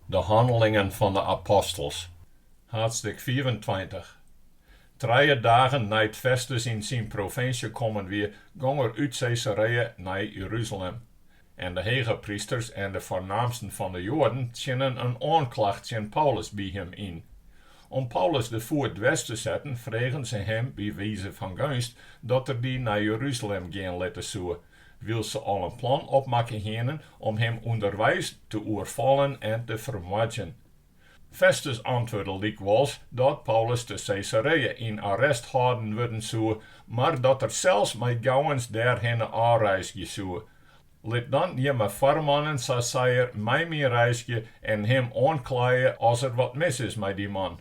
De Hannelingen fan de Apostels, haadstik 25. Trije dagen nei't Festus yn syn provinsje kommen wie, gong er út Sesaréa nei Jeruzalem. En de hegeprysters en de foarnaamsten fan de Joaden tsjinnen in oanklacht tsjin Paulus by him yn. Om Paulus de foet dwers te setten, fregen se him by wize fan geunst dat er dy nei Jeruzalem gean litte soe, wylst se al in plan opmakke hienen om him ûnderweis te oerfallen en te fermoardzjen. Festus antwurde lykwols dat Paulus te Sesaréa yn arrest hâlden wurden soe, mar dat er sels mei gauwens dêrhinne ôfreizgje soe. Lit dan jimme foarmannen, sa sei er, mei my reizgje en him oankleie as der wat mis is mei dy man.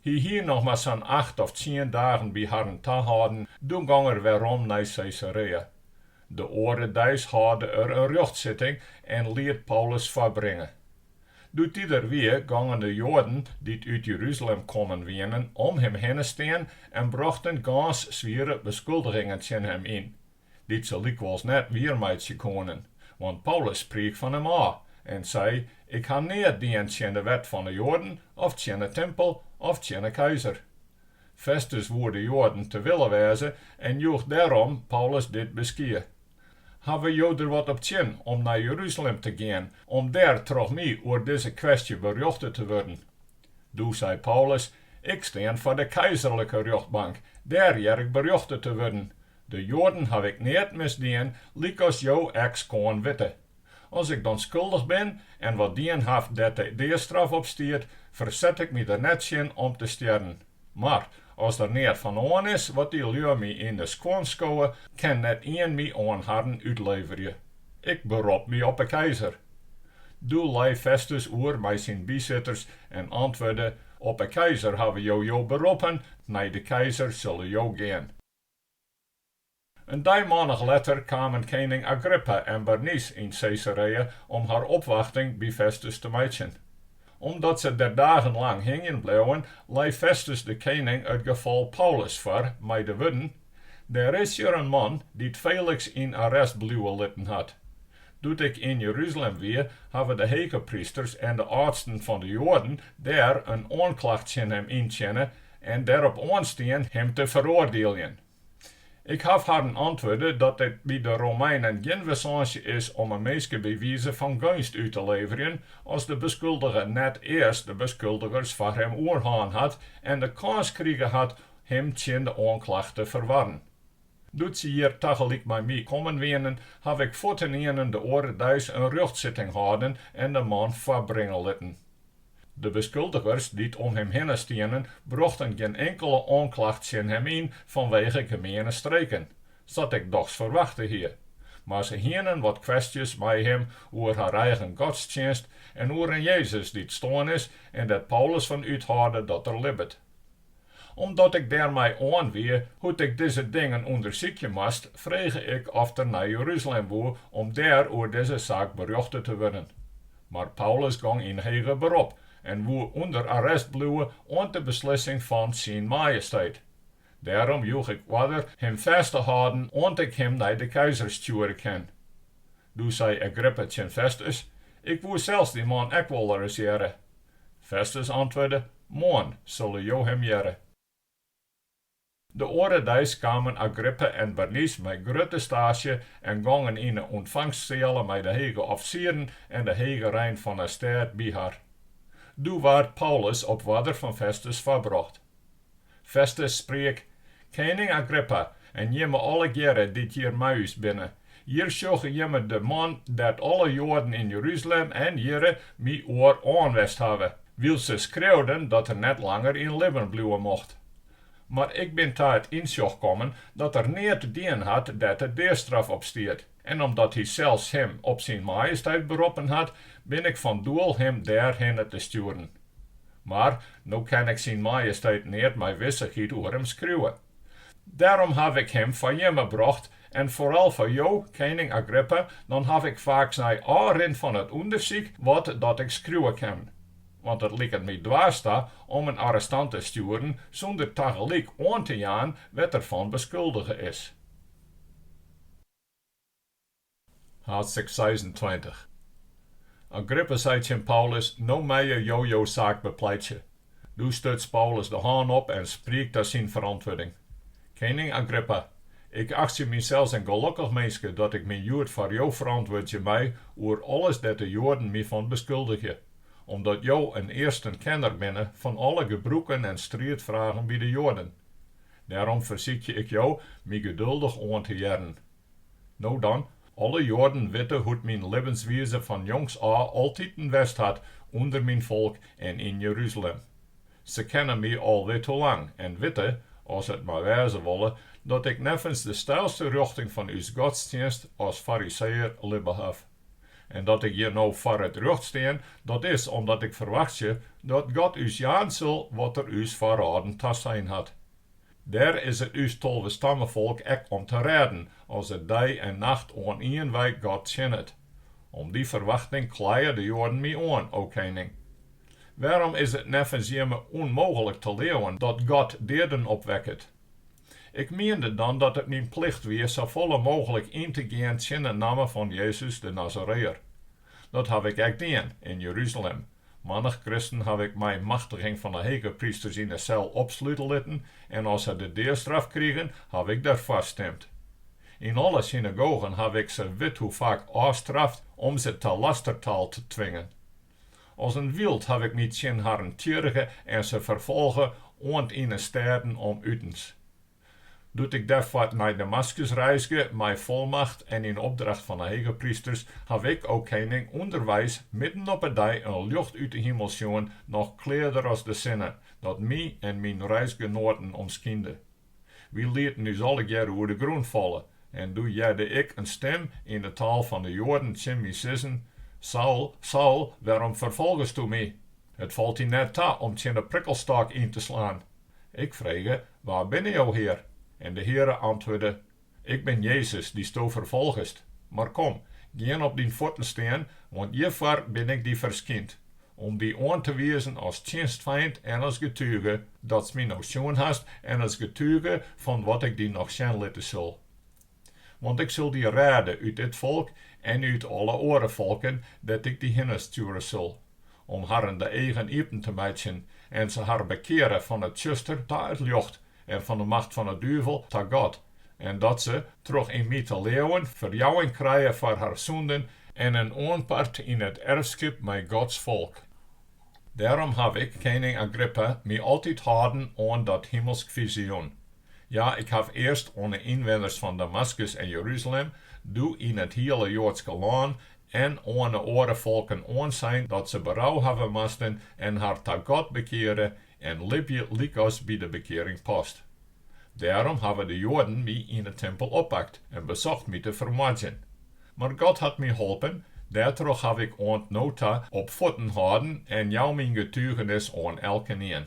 Hy hie noch mar sa'n acht of tsien dagen by harren tahâlden, doe gong er werom nei Sesaréa. De oare deis hâlde er in rjochtsitting en liet Paulus foarbringe. Doe't dy der wie, gongen de Joaden, dy't út Jeruzalem kommen wienen, om him hinne stean en brochten gâns swiere beskuldigingen tsjin him yn. dy't se lykwols net wiermeitsje koenen, want Paulus spriek fan him ôf en sei, Ik ha neat dien tsjin de wet fan 'e Joaden, of tsjin 'e timpel, of tsjin 'e keizer. Festus woe de Joaden te wille wêze en joech dêrom Paulus dit beskie, Hawwe jo der wat op tsjin om nei Jeruzalem te gean, om dêr troch my oer dizze kwestje berjochte te wurden? Doe sei Paulus, Ik stean foar de keizerlike rjochtbank, dêr hear ik berjochte te wurden. De Joaden haw ik neat misdien, lykas jo ek skoan witte. As ik dan skuldich bin en wat dien haw dêr't de deastraf op stiet, ferset ik my der net tsjin om te stjerren. Mar, as der neat fan oan is wat dy lju my yn de skuon skowe, kin net ien my oan harren útleverje. Ik berop my op de keizer. Doe lei Festus oer mei syn bysitters en antwurde, Op de keizer hawwe jo jo beroppen, nei de keizer sille jo gean. In deimannich letter kamen kening Agrippa en Bernice yn Sesaréa om har opwachting by Festus te meitsjen. Omdat se der dagenlang hingjen bleauwen, lei Festus de kening it gefal Paulus foar mei de wurden, Der is hjir in man dy't Feliks yn arrest bliuwe litten hat. Doe't ik yn Jeruzalem wie, hawwe de hegeprysters en de âldsten fan de Joaden dêr in oanklacht tsjin him yntsjinne en derop oanstien him te feroardieljen. Ik haw harren antwurde dat it by de Romeinen gjin wizânsje is om in minske by wize fan geunst út te leverjen, as de beskuldige net earst de beskuldigers foar him oer hân hat en de kâns krige hat him tsjin de oanklacht te ferwarren. Doe't se hjir tagelyk mei my kommen wienen, haw ik fuortenienen de oare deis in rjochtsitting hâlden en de man foarbringe litten. De beskuldigers dy't om him hinne stienen, brochten gjin inkele oanklacht tsjin him yn fanwege gemiene streken, sa't ik dochs ferwachte hie. Mar se hienen wat kwestjes mei him oer har eigen godstsjinst en oer in Jezus dy't stoarn is en dêr't Paulus fan úthâlde dat er libbet. Omdat ik dêrmei oan wie hoe't ik dizze dingen ûndersykje moast, frege ik oft er nei Jeruzalem woe om dêr oer dizze saak berjochte te wurden. Mar Paulus gong yn heger berop en woe ûnder arrest bliuwe oant de beslissing fan Syn Majesteit. Dêrom joech ik oarder him fêst te hâlden oant ik him nei de keizer stjoere kin. Doe sei Agrippa tsjin Festus, Ik woe sels dy man ek wolris hearre. Festus antwurde, Moarn sille jo him hearre. De oare deis kamen Agrippa en Bernice mei grutte staasje en gongen yn 'e ûntfangstseale mei de hege ofsieren en de hegerein fan 'e stêd by har. Doe waard Paulus op oarder fan Festus foarbrocht. Festus spriek, Kening Agrippa en jimme allegearre dy't hjir mei ús binne, hjir sjogge jimme de man dêr't alle Joaden yn Jeruzalem en hjirre my oer oan west hawwe, wylst se skreauden dat er net langer yn libben bliuwe mocht. Mar ik bin ta it ynsjoch kommen dat er neat dien hat dêr't de deastraf op stiet, en omdat hy sels him op syn majesteit beroppen hat, bin ik fan doel him dêrhinne te stjoeren. Mar no kin ik syn majesteit neat mei wissichheid oer him skriuwe. Dêrom haw ik him foar jimme brocht, en foaral foar jo, kening Agrippa, dan haw ik faaks nei ôfrin fan it ûndersyk wat dat ik skriuwe kin. Want it liket my dwaas ta om in arrestant te stjoeren sûnder tagelyk oan te jaan wêr't er fan beskuldige is. Haadstik 26. Agrippa sei tsjin Paulus, No meie jo jo saak bepleitsje. Doe stuts Paulus de hân op en spriek ta syn ferantwurding, Kening Agrippa, ik achtsje mysels in gelokkich minske dat ik my hjoed foar jo ferantwurdzje mei oer alles dêr't de Joaden my fan beskuldigje, omdat jo in earsten kenner binne fan alle gebrûken en striidfragen by de Joaden. Dêrom fersykje ik jo my geduldich oan te hearren. No dan, alle Joaden witte hoe't myn libbenswize fan jongs ôf altiten west hat ûnder myn folk en yn Jeruzalem. Se kenne my al withoelang en witte, as it mar wêze wolle, dat ik neffens de steilste rjochting fan ús godstsjinst as Fariseeër libbe haw. En dat ik hjir no foar it rjocht stean, dat is omdat ik ferwachtsje dat God ús jaan sil wat Er ús foarâlden tasein hat. Dêr is it ús tolvestammefolk ek om te rêden, as it dei en nacht oanienwei God tsjinnet. Om dy ferwachting kleie de Joaden my oan, o kening. Wêrom is it neffens jimme ûnmooglik te leauwen dat God deaden opwekket? Ik miende dan dat it myn plicht wie safolle mooglik yn te gean tsjin de namme fan Jezus de Nazareeër. Dat haw ik ek dien, yn Jeruzalem. Mannich kristen haw ik mei machtiging fan 'e hegeprysters yn 'e sel opslute litten en as se de deastraf krigen, haw ik derfoar stimd. Yn alle synagogen haw ik se withoefaak ôfstraft om se ta lastertaal te twingen. As in wyld haw ik my tsjin harren tjirge en se ferfolge oant yn 'e stêden om utens. Doe't ik dêrfoar nei Damaskus reizge mei folmacht en yn opdracht fan 'e hegeprysters, haw ik, o kening, ûnderweis midden op 'e dei in ljocht út 'e himel sjoen, noch klearder as de sinne, dat my en myn reisgenoaten omskynde. Wy lieten ús allegearre oer de grûn falle, en doe hearde ik in stim yn 'e taal fan 'e Joaden tsjin my sizzen, Saul, Saul, wêrom ferfolgesto my? It falt dy net ta om tsjin 'e prikkelstôk yn te slaan. Ik frege, Wa binne jo, Hear? En de Heare antwurde, Ik bin Jezus, dysto ferfolgest. Mar kom, gean op dyn fuotten stean, want hjirfoar bin ik dy ferskynd, om dy oan te wizen as tsjinstfeint en as getuge, datst my no sjoen hast, en as getuge fan wat ik dy noch sjen litte sil. Want ik sil dy rêde út dit folk en út alle oare folken dêr't ik dy hinne stjoere sil, om harren de eagen iepen te meitsjen en se har bekeare fan it tsjuster ta it ljocht en fan de macht fan 'e duvel ta God, en dat se, troch yn my te leauwen, ferjouwing krije foar har sûnden en in oanpart yn it erfskip mei Gods folk. Dêrom haw ik, kening Agrippa, my altyd hâlden oan dat himelsk fizioen. Ja, ik haw earst oan 'e ynwenners fan Damaskus en Jeruzalem, doe yn it hiele Joadske lân en oan 'e oare folken oansein dat se berou hawwe moasten en har ta God bekeare en libje lykas by de bekearing past. Dêrom hawwe de Joaden my yn 'e timpel oppakt en besocht my te fermoardzjen. Mar God hat my holpen, dêrtroch haw ik oant no ta op fuotten hâlden en jou myn getugenis oan elkenien.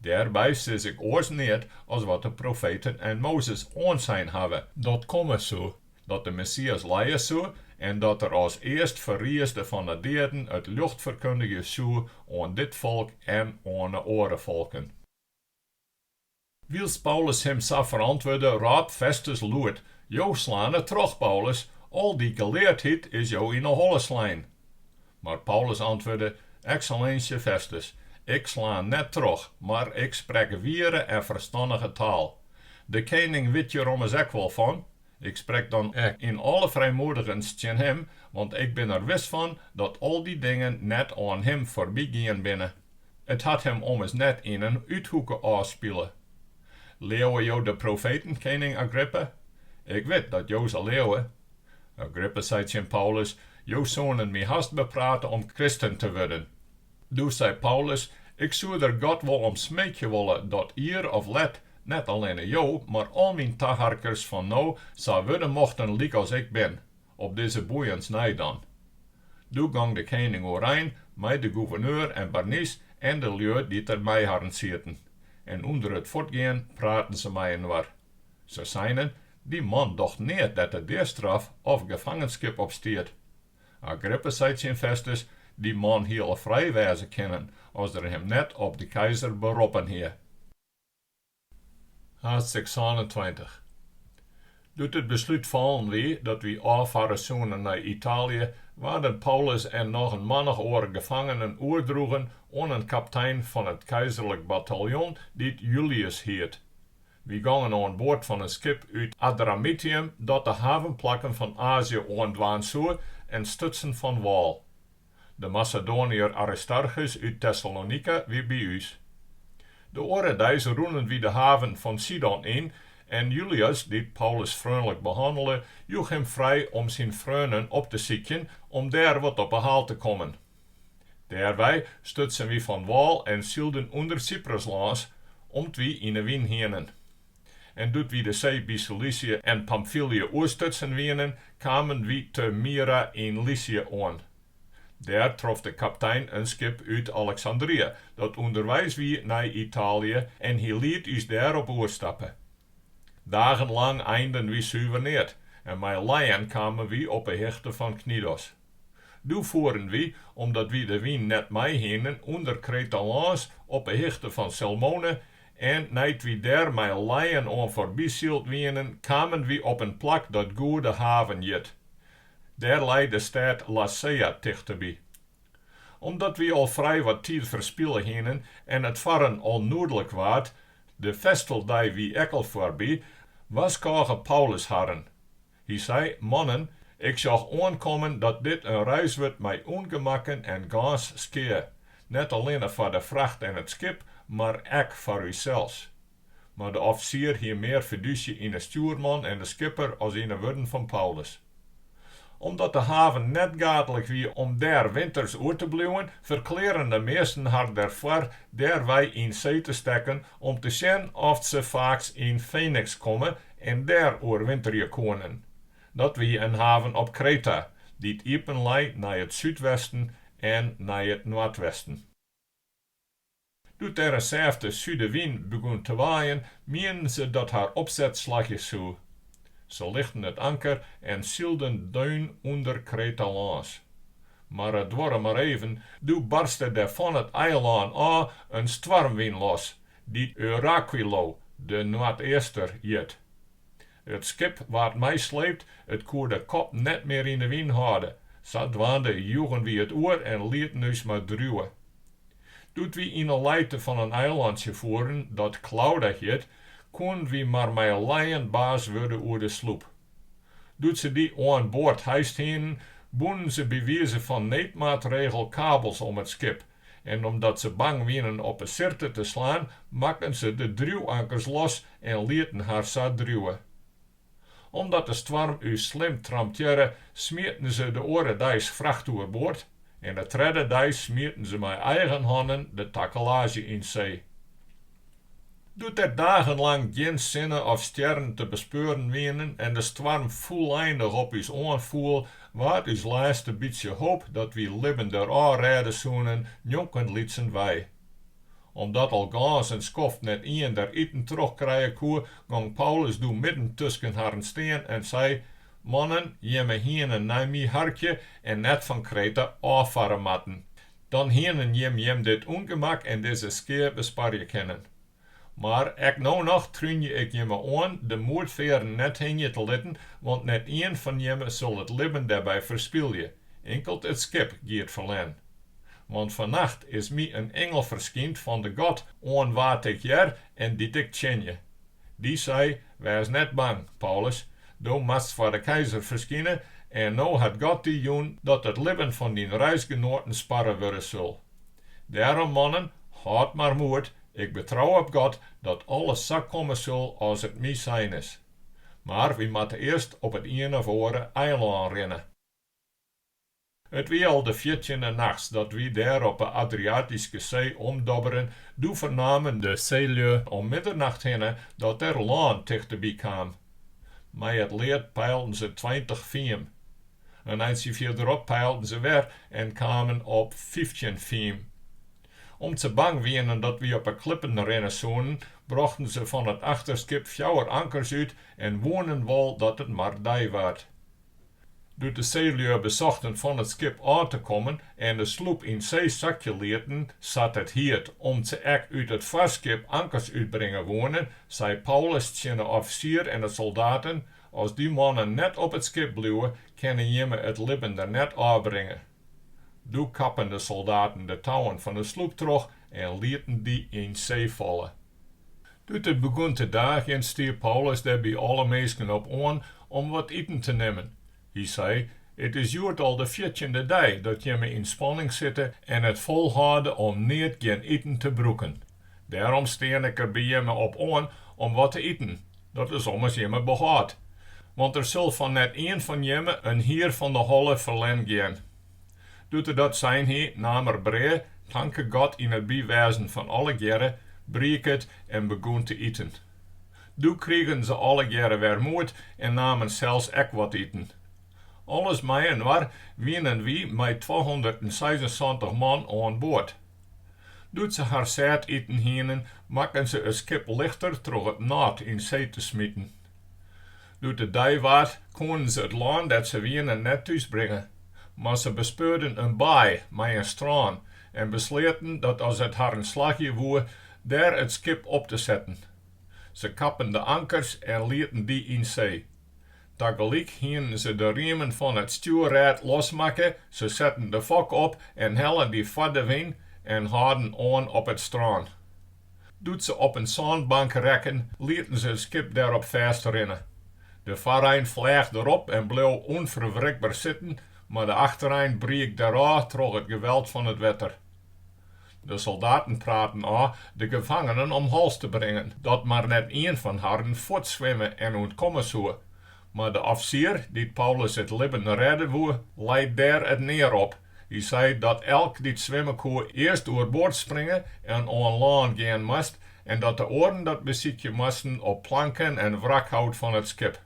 Dêrby sis ik oars neat as wat de profeten en Mozes oansein hawwe, dat komme soe, dat de Messias lije soe en dat er as earst ferriisde fan 'e deaden it ljocht ferkundigje soe oan dit folk en oan 'e oare folken. Wylst Paulus him sa ferantwurde, rôp Festus lûd, Jo slane troch, Paulus, al dy geleardheid is jo yn 'e holle slein. Mar Paulus antwurde, Eksellinsje Festus, ik slaan net troch, mar ik sprek wiere en ferstannige taal. De kening wit hjir ommers ek wol fan. Ik sprek dan ek yn alle frijmoedigens tsjin him, want ik bin der wis fan dat al dy dingen net oan him foarby gien binne. It hat him ommers net yn in úthoeke ôfspile. Leauwe jo de profeten, kening Agrippa? Ik wit dat jo se leauwe. Agrippa sei tsjin Paulus, Jo soenen my hast beprate om kristen te wurden. Doe sei Paulus, Ik soe der God wol om smeekje wolle dat ier of let net allinne jo, mar al myn taharkers fan no sa wurde mochten lykas ik bin, op dizze boeiens nei dan. Doe gong de kening oerein mei de gûverneur en Barnys en de lju dy't der mei harren sieten. En ûnder it fuortgean praten se mei-inoar. Se seinen, Dy man docht neat dêr't de deastraf of gefangenskip op stiet. Agrippa sei tsjin Festus, Dy man hie al frij wêze kinnen as er him net op de keizer beroppen hie. Haadstik 27. Doe't it beslút fallen wie dat wy ôffarre soenen nei Italië, waarden Paulus en noch in mannich oare gefangenen oerdroegen oan in kaptein fan it keizerlik bataljon dy't Julius hiet. Wy gongen oan board fan in skip út Adramyttium dat de havenplakken fan Azië oandwaan soe en stutsen fan wâl. De Masedoaniër Aristarchus út Tessalonika wie by ús. De oare deis rûnen wy de haven fan Sidon yn en Julius, dy't Paulus freonlik behannele, joech him frij om syn freonen op te sykjen om dêr wat op 'e haal te kommen. Dêrwei stutsen wy fan wâl en sylden ûnder Syprus lâns, om't wy yn 'e wyn hienen. En doe't wy de see by Silisië en Pamfylië oerstutsen wienen, kamen wy te Myra yn Lysië oan. Dêr trof de kaptein in skip út Aleksandrië, dat ûnderweis wie nei Italië, en hy liet ús dêr op oerstappe. Dagenlang einden wy suver neat, en mei lijen kamen wy op 'e hichte fan Knidos. Doe foeren wy, omdat wy de wyn net mei hienen, ûnder Kreta lâns op 'e hichte fan Selmone, en nei't wy dêr mei lijen oan foarby syld wienen, kamen wy op in plak dat Goede Haven hjit. Dêr lei de stêd Lasea tichteby. Omdat wy al frij wat tiid ferspile hienen en it farren al nuodlik waard, de festeldei wie ek al foarby, warskôge Paulus harren. Hy sei, Mannen, ik sjoch oankommen dat dit in reis wurdt mei ûngemakken en gâns skea, net allinne foar de fracht en it skip, mar ek foar ússels. Mar de ofsier hie mear fidúsje yn 'e stjoerman en de skipper as yn 'e wurden fan Paulus. Omdat de haven net gaadlik wie om dêr winters oer te bliuwen, ferklearren de measten har derfoar dêrwei yn see te stekken om te sjen oft se faaks yn Feniks komme en dêr oerwinterje koenen. Dat wie in haven op Kreta, dy't iepen lei nei it súdwesten en nei it noardwesten. Doe't der in sêfte sudewyn begûn te waaien, mienden se dat har opset slagje soe. Se lichten it anker en sylden deun ûnder Kreta lâns. Mar it duorre mar even, doe barste der fan it eilân ôf in stoarmwyn los, dy't Euraquilo, de Noardeaster, hjit. It skip waard meisleept, it koe de kop net mear yn 'e wyn hâlde. Sadwaande joegen wy it oer en lieten ús mar driuwe. Doe't wy yn 'e lijte fan in eilantsje foeren dat Klauda hjit, koenen wy mar mei lijen baas wurde oer de sloep. Doe't se dy oan board hyst hienen, bûnen se by wize fan needmaatregel kabels om it skip en omdat se bang wienen op 'e Sirte te slaan, makken se de driuwankers los en lieten har sa driuwe. Omdat de stoarm ús slim tramtearre, smieten se de oare deis fracht oerboard en de tredde deis smieten se mei eigen hannen de takkelaazje yn see. Doe't der dagenlang gjin sinne of stjerren te bespeuren wienen en de stoarm fûleindich op ús oanfoel, waard ús lêste bytsje hoop dat wy libben derôf rêde soenen njonkenlytsen wei. Omdat al gâns in skoft net ien der iten troch krije koe, gong Paulus doe midden tusken harren stean en sei, Mannen, jimme hienen nei my harkje en net fan Kreta ôffarre moatten. Dan hienen jim jim dit ûngemak en dizze skea besparje kinnen. Mar ek no noch trúnje ik jimme oan de moedfearren net hingje te litten, want net ien fan jimme sil it libben dêrby ferspylje, inkeld it skip giet ferlern. Want fannacht is my in ingel ferskynd fan de God oan wa't ik hear en dy't ik tsjinje. Dy sei, Wês net bang, Paulus, do moatst foar de keizer ferskine en no hat God dy jûn dat it libben fan dyn reisgenoaten sparre wurde sil. Dêrom, mannen, hâld mar moed, ik betrou op God dat alles sa komme sil as it my sein is. Mar wy moatte earst op it ien of oare eilân rinne. It wie al de fjirtjinde nachts dat wy dêr op 'e Adriatyske See omdobberen, doe fernamen de seelju om middernacht hinne dat der lân tichteby kaam. Mei it lead peilden se 20 fiem. In eintsje fierderop peilden se wer en kamen op 15 fiem. Om't se bang wienen dat wy op 'e klippen rinne soenen, brochten se fan it achterskip fjouwer ankers út en woenen wol dat it mar dei waard. Doe't de seelju besochten fan it skip ôf te kommen en de sloep yn see sakje lieten, sa't it hiet, om't se ek út it foarskip ankers útbringe woenen, sei Paulus tsjin 'e ofsier en de soldaten, As dy mannen net op it skip bliuwe, kinne jimme it libben der net ôfbringe. Doe kappen de soldaten de touwen fan 'e sloep troch en lieten dy yn see falle. Doe't it begûn te daagjen, stie Paulus der by alle minsken op oan om wat iten te nimmen. Hy sei, It is hjoed al de fjirtjinde dei dat jimme yn spanning sitte en it folhâlde om neat gjin iten te brûken. Dêrom stean ik der by jimme op oan om wat te iten, dat is ommers jimme behâld. Want der sil fan net ien fan jimme in hier fan de holle ferlern gean. Doe't er dat sein hie, naam er brea, tanke God yn it bywêzen fan allegearre, briek it en begûn te iten. Doe krigen se allegearre wer moed en namen sels ek wat iten. Alles mei-inoar wienen wy mei 276 man oan board. Doe't se har sêd iten hienen, makken se it skip lichter troch it nôt yn see te smiten. Doe't it dei waard, koenen se it lân dêr't se wienen net thúsbringe, mar se bespeurden in baai mei in strân en besleaten dat as it harren slagje woe, dêr it skip op te setten. Se kappen de ankers en lieten dy yn see. Tagelyk hienen se de riemen fan it stjoerrêd losmakke, se setten de fok op en hellen dy foar de wyn en hâlden oan op it strân. Doe't se op in sânbank rekken, lieten se it skip dêrop fêstrinne. De foarein fleach derop en bleau ûnferwrikber sitten, mar de achterein briek derôf troch it geweld fan it wetter. De soldaten praten ôf de gefangenen om hals te bringen, dat mar net ien fan harren fuortswimme en ûntkomme soe. Mar de ofsier, dy't Paulus it libben rêde woe, lei dêr it near op. Hy sei dat elk dy't swimme koe earst oerboard springe en oan lân gean moast en dat de oaren dat besykje moasten op planken en wrakhout fan it skip.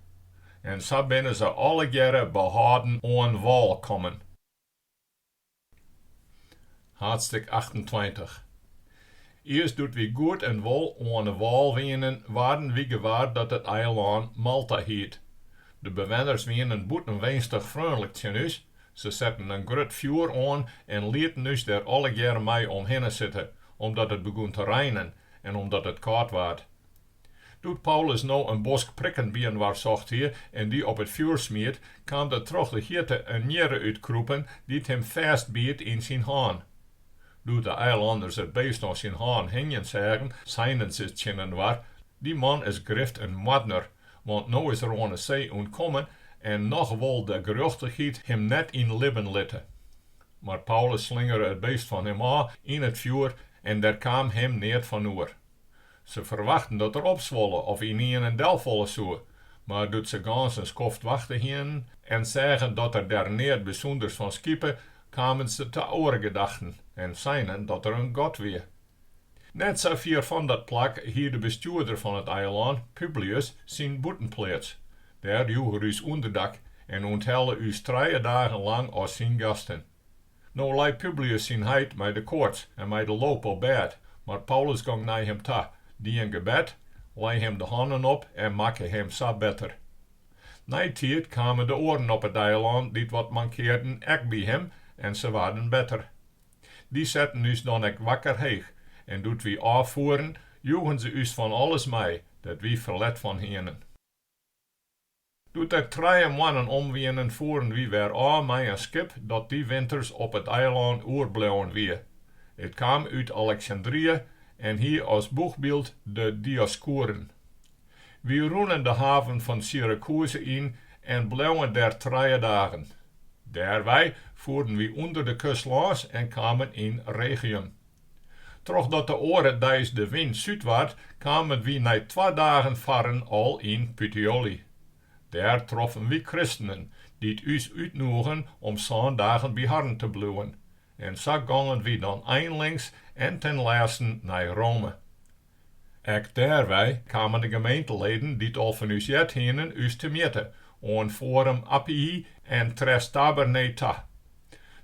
En sa binne se allegearre behâlden oan wâl kommen. Haadstik 28. Earst doe't wy goed en wol oan 'e wâl wienen, waarden wy gewaar dat it eilân Malta hiet. De bewenners wienen bûtenwenstich freonlik tsjin ús, se setten in grut fjoer oan en lieten ús der allegearre mei omhinne sitte, omdat it begûn te reinen en omdat it kâld waard. Doe't Paulus no in bosk prikken byinoar socht hie en dy op it fjoer smiet, kaam der troch de hjitte in njirre út krûpen dy't him fêstbiet yn syn hân. Doe't de eilanners it beest oan syn hân hingjen seagen, seinen se tsjininoar, Dy man is grif in moardner, want no is er oan 'e see ûntkommen en noch wol de gerjochtichheid him net yn libben litte. Mar Paulus slingere it beest fan him ôf yn it fjoer en der kaam him neat fan oer. Se ferwachten dat er opswolle of ynienen delfalle soe, mar doe't se gâns in skoft wachte hienen en seagen dat er der neat bysûnders fan skipe, kamen se ta oare gedachten en seinen dat er in god wie. Net sa fier fan dat plak hie de bestjoerder fan it eilân, Publius, syn bûtenpleats. Dêr joech er ús ûnderdak en ûnthelle ús trije dagen lang as syn gasten. No lei Publius syn heit mei de koarts en mei de loop op bêd, mar Paulus gong nei him ta, die in gebed, lei him de hannen op en makke him sa better. Neitiid kamen de oaren op it eilân dy't wat mankearden ek by him en se waarden better. Dy setten ús dan ek wakker heech en doe't wy ôffoeren, joegen se ús fan alles mei, dêr't wy ferlet fan hienen. Doe't der trije moannen om wienen, foeren wy wer ôf mei in skip dat dy winters op it eilân oerbleaun wie. It kaam út Aleksandrië en hie as boechbyld de Dioskuren. Wy rûnen de haven fan Syrakuse yn en bleauwen dêr trije dagen. Dêrwei foeren wy ûnder de kust lâns en kamen yn Regium. Trochdat de oare deis de wyn súd waard, kamen wy nei twa dagen farren al yn Puteoli. Dêr troffen wy kristenen, dy't ús útnoegen om sân dagen by harren te bliuwen. En sa gongen wy dan einlings en ten lêsten nei Rome. Ek dêrwei kamen de gemeenteleden dy't al fan ús heard hienen ús temjitte, oan Forum Appii en Tres Tabernae ta.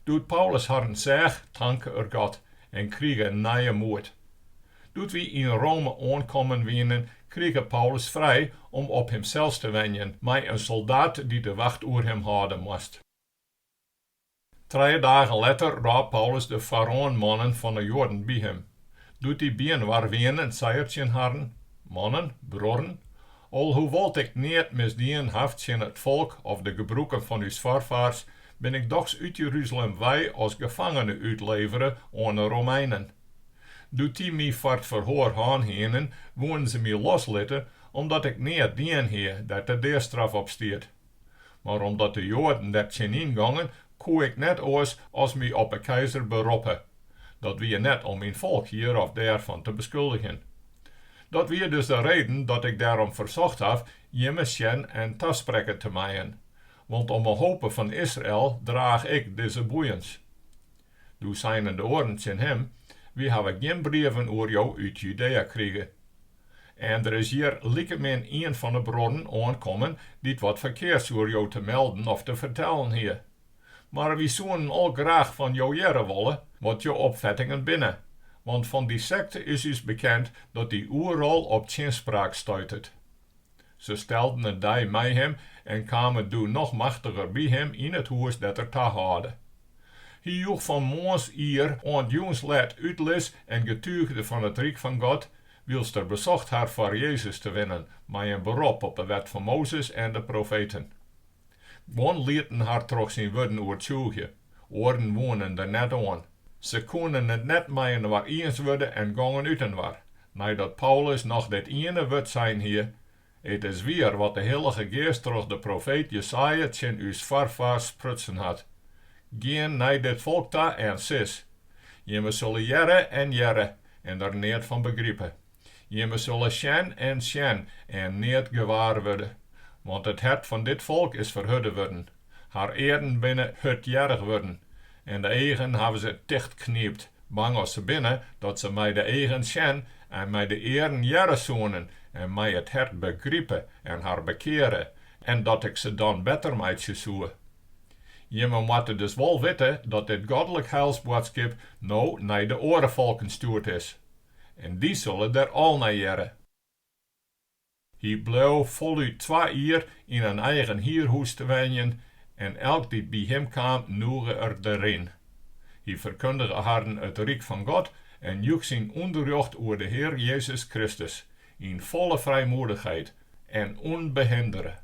Doe't Paulus harren seach, tanke er God en krige nije moed. Doe't wy yn Rome oankommen wienen, krige Paulus frij om op himsels te wenjen mei in soldaat dy't de wacht oer him hâlde moast. Trije dagen letter rôp Paulus de foaroanmannen fan 'e Joaden by him. Doe't dy byinoar wienen, sei er tsjin harren, Mannen, bruorren, Alhoewol't ik neat misdien haw tsjin it folk of de gebrûken fan ús foarfaars, bin ik dochs út Jeruzalem wei as gefangene útlevere oan 'e Romeinen. Doe't dy my foar 't ferhoar hân hienen, woenen se my loslitte, omdat ik neat dien hie dêr't de deastraf op stiet. Mar omdat de Joaden der tsjinyn gongen, koe ik net oars as my op 'e keizer beroppe. Dat wie net om myn folk hjir of dêr fan te beskuldigjen. Dat wie dus de reden dat ik dêrom fersocht haw jimme sjen en tasprekke te meien. Want om 'e hope fan Israel draach ik dizze boeiens. Doe seinen de oaren tsjin him, Wy hawwe gjin brieven oer jo út Judea krige. En der is hjir likemin ien fan 'e bruorren oankommen dy't wat ferkeards oer jo te melden of te fertellen hie. Mar wy soenen al graach fan jo hearre wolle wat jo opfettingen binne, want fan dy sekte is ús bekend dat dy oeral op tsjinspraak stuitet. Se stelden in dei mei him en kamen doe noch machtiger by him yn it hûs dêr't er tahâlde. Hy joech fan moarns ier oant jûns let útlis en getuigde fan it ryk fan God, wylst er besocht har foar Jezus te winnen mei in berop op de wet fan Mozes en de profeten. Guon lieten har troch syn wurden oertsjûgje, oaren woenen der net oan. Se koenen it net mei-inoar iens wurde en gongen útinoar, neidat Paulus noch dit iene wurd sein hie, It is wier wat de Hillige Geast troch de profeet Jesaja tsjin ús foarfaars sprutsen hat, Gean nei dit folk ta en sis, Jimme sille hearre en hearre en der neat fan begripe. Jimme sille sjen en sjen en neat gewaar wurde, want it hert fan dit folk is ferhurde wurden, har earen binne hurdhearrich wurden en de eagen hawwe se tichtknypt, bang as se binne dat se mei de eagen sjen en mei de earen hearre soenen en mei it hert begripe en har bekeare, en dat ik se dan better meitsje soe. Jimme moatte dus wol witte dat dit godlik heilsboadskip no nei de oare folken stjoerd is. En dy sille der al nei hearre. Hy bleau folút twa jier yn in eigen hierhûs te wenjen en elk dy't by him kaam noege er deryn. Hy ferkundige harren it ryk fan God en joech syn ûnderrjocht oer de Hear Jezus Kristus yn folle frijmoedichheid en ûnbehindere.